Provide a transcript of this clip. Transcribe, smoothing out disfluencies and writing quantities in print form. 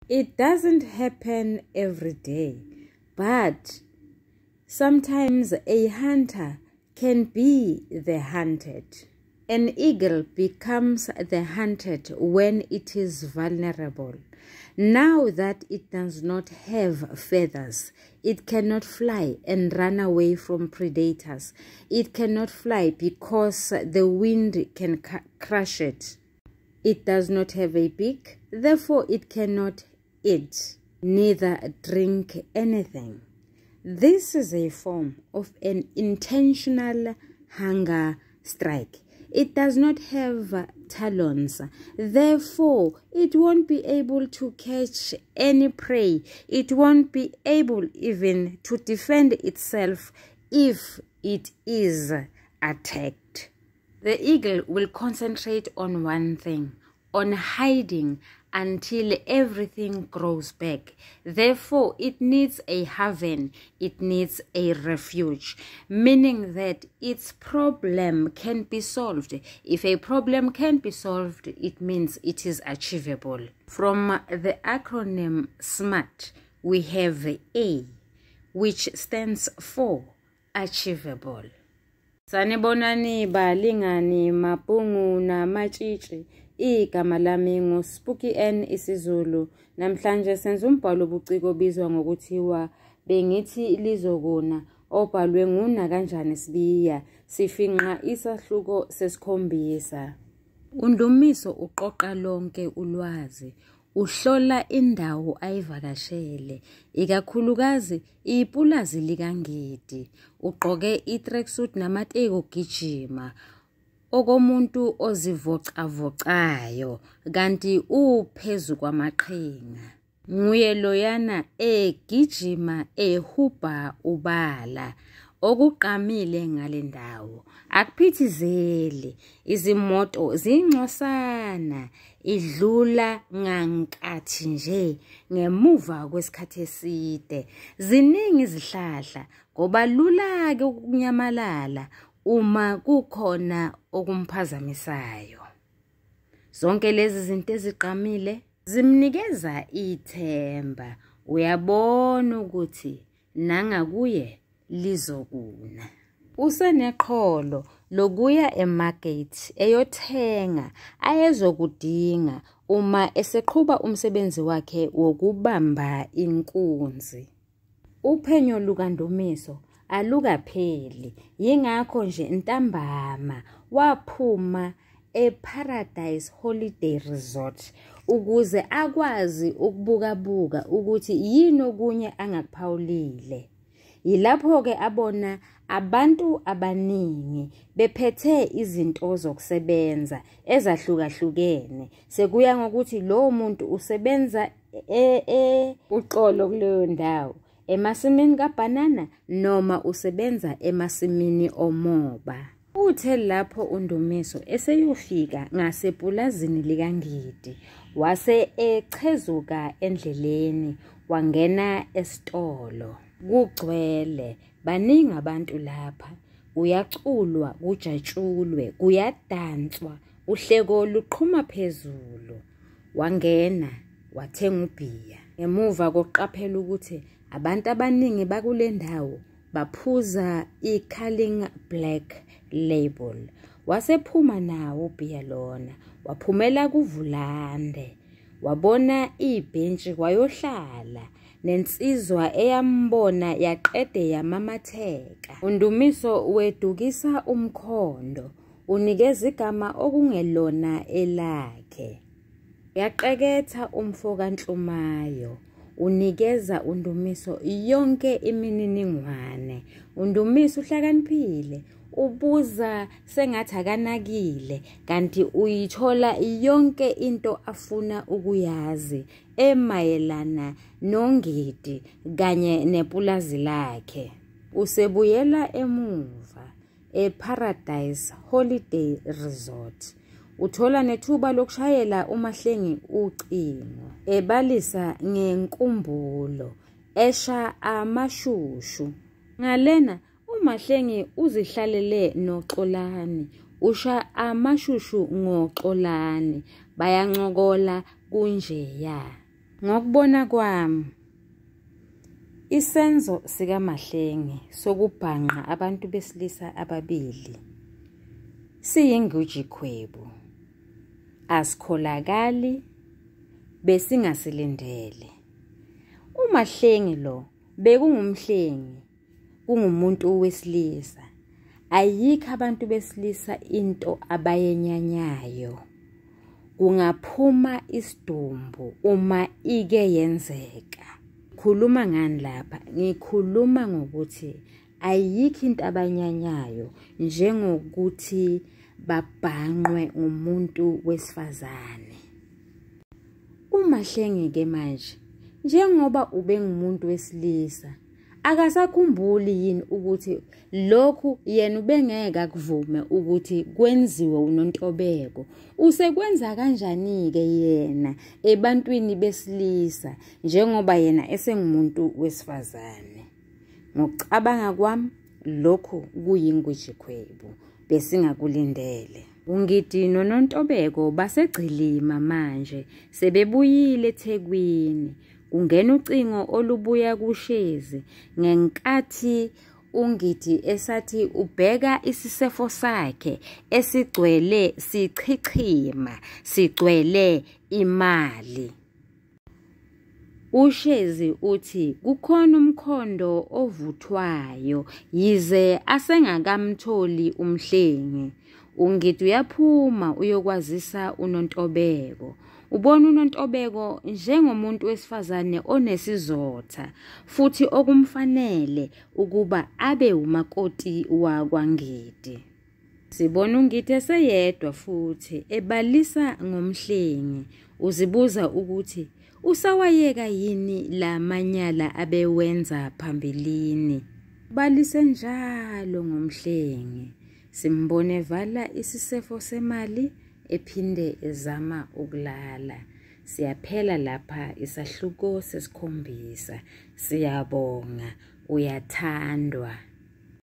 It doesn't happen every day, but sometimes a hunter can be the hunted. An eagle becomes the hunted when it is vulnerable. Now that it does not have feathers, it cannot fly and run away from predators. It cannot fly because the wind can crush it. It does not have a beak, therefore it cannot eat, neither drink anything. This is a form of an intentional hunger strike. It does not have talons, therefore it won't be able to catch any prey. It won't be able even to defend itself if it is attacked. The eagle will concentrate on one thing, on hiding until everything grows back. Therefore, it needs a haven, it needs a refuge, meaning that its problem can be solved. If a problem can be solved, it means it is achievable. From the acronym SMART, we have A, which stands for achievable. Sanibonani balingani mapungu namatshitshi. Igama lami nguSpooky N isiZulu. Namhlanje senza umbhalo obuciko obizwa ngokuthiwa Bengithi Lizokuna, obhalwe nguNakanjani Sibiya. Sifinqa isahluko sesikhombisa. UNdumiso uqoqa lonke ulwazi, uhlola indawo ayivakashele, ikakhulukazi ipulazi likaNgidi. Ugqoke i-tracksuit namateki okugijima okomuntu ozivocavocayo, kanti uphezu kwamaqhinga. Nguye loyana egijima ehubha ubala okugqamile ngale ndawo. Akuphithizeli, izimoto zincosana, idlula ngankathi nje ngemuva kwesikhathi eside. Ziningi izihlahla ngoba lula-ke ukunyamalala uma kukhona okumphazamisayo. Zonke lezi zinto ezigqamile zimnikeza ithemba. Uyabona ukuthi nangakuye lizokuna. Useneqholo lokuya emarket eyothenga ayezokudinga uma eseqhuba umsebenzi wakhe wokubamba inkunzi. Uphenyo lukaNdumiso alukapheli, yingakho nje ntambama waphuma eParadise Holiday Resort ukuze akwazi ukubukabuka ukuthi yini okunye angakuphawulile. Yilapho-ke abona abantu abaningi bephethe izinto zokusebenza ezahlukahlukene, sekuya ngokuthi lowo muntu usebenza uxolo kuleyo ndawo, emasimini kabhanana noma usebenza emasimini omoba. Uthe lapho uNdumiso eseyofika ngasepulazini likaNgidi, wase echezuka endleleni wangena esitolo. Kugcwele, baningi abantu lapha, kuyaculwa, kujatshulwe, kuyadanswa, uhleko luqhuma phezulu. Wangena wathenga ubhiya. Ngemuva kokuqaphela ukuthi abantu abaningi bakule ndawo baphuza i-Carling Black Label, wasephuma nawo ubhiya lona, waphumela kuvulande, wabona ibhentshi wayohlala nensizwa eyambona yaqede yamamatheka. UNdumiso wedukisa umkhondo, unikeza igama okungelona elakhe. Yaqeketha umfo kaNhlumayo, unikeza uNdumiso yonke imininingwane. UNdumiso uhlakaniphile, ubuza sengathi akanakile, kanti uyithola yonke into afuna ukuyazi emayelana noNgidi kanye nepulazi lakhe. Usebuyela emuva eParadise Holiday Resort, uthola nethuba lokushayela uMahlengi ucingo, ebalisa ngenkumbulo esha amashushu. Ngalena uMahlengi uzihlalele noXolani, usha amashushu ngoXolani, bayancokola kunjeya. Ngokubona kwami, isenzo sikaMahlengi sokubhanqa abantu besilisa ababili siyingujikhwebu. Asikholakali, besingasilindele. UMahlengi lo bekungumhlengi, kungumuntu wesilisa. Ayikho abantu besilisa into abayenyanyayo. Kungaphuma isidumbu uma ike yenzeka. Khuluma ngani lapha? Ngikhuluma ngokuthi ayikho into abanyanyayo njengokuthi babhanqwe ngumuntu wesifazane. UMahlengi-ke manje, njengoba ubengumuntu wesilisa, akasakhumbuli yini ukuthi lokhu yena ubengeke akuvume ukuthi kwenziwe uNontobeko? Usekwenza kanjani-ke yena ebantwini besilisa njengoba yena esengumuntu wesifazane? Ngokucabanga kwami, lokhu kuyingwijikhwebu, besingakulindele. UNgidi noNontobeko basegcilima manje, sebebuyile eThekwini. Kungena ucingo olubuya kuShezi ngenkathi uNgidi esathi ubheka isisefo sakhe esigcwele sichichima, sigcwele imali. UShezi uthi kukhona umkhondo ovuthwayo yize asengakamtholi uMhlengi. UNgidi uyaphuma uyokwazisa uNontobeko. Ubona uNontobeko njengomuntu wesifazane onesizotha futhi okumfanele ukuba abe umakoti wakwaNgidi. Sibona uNgidi eseyedwa futhi ebalisa ngoMhlengi. Uzibuza ukuthi usawayeka yini la manyala abewenza phambilini. Balise njalo ngoMhlengi. Simbone evala isisefo semali ephinde ezama ukulala. Siyaphela lapha isahluko sesikhombisa. Siyabonga, uyathandwa.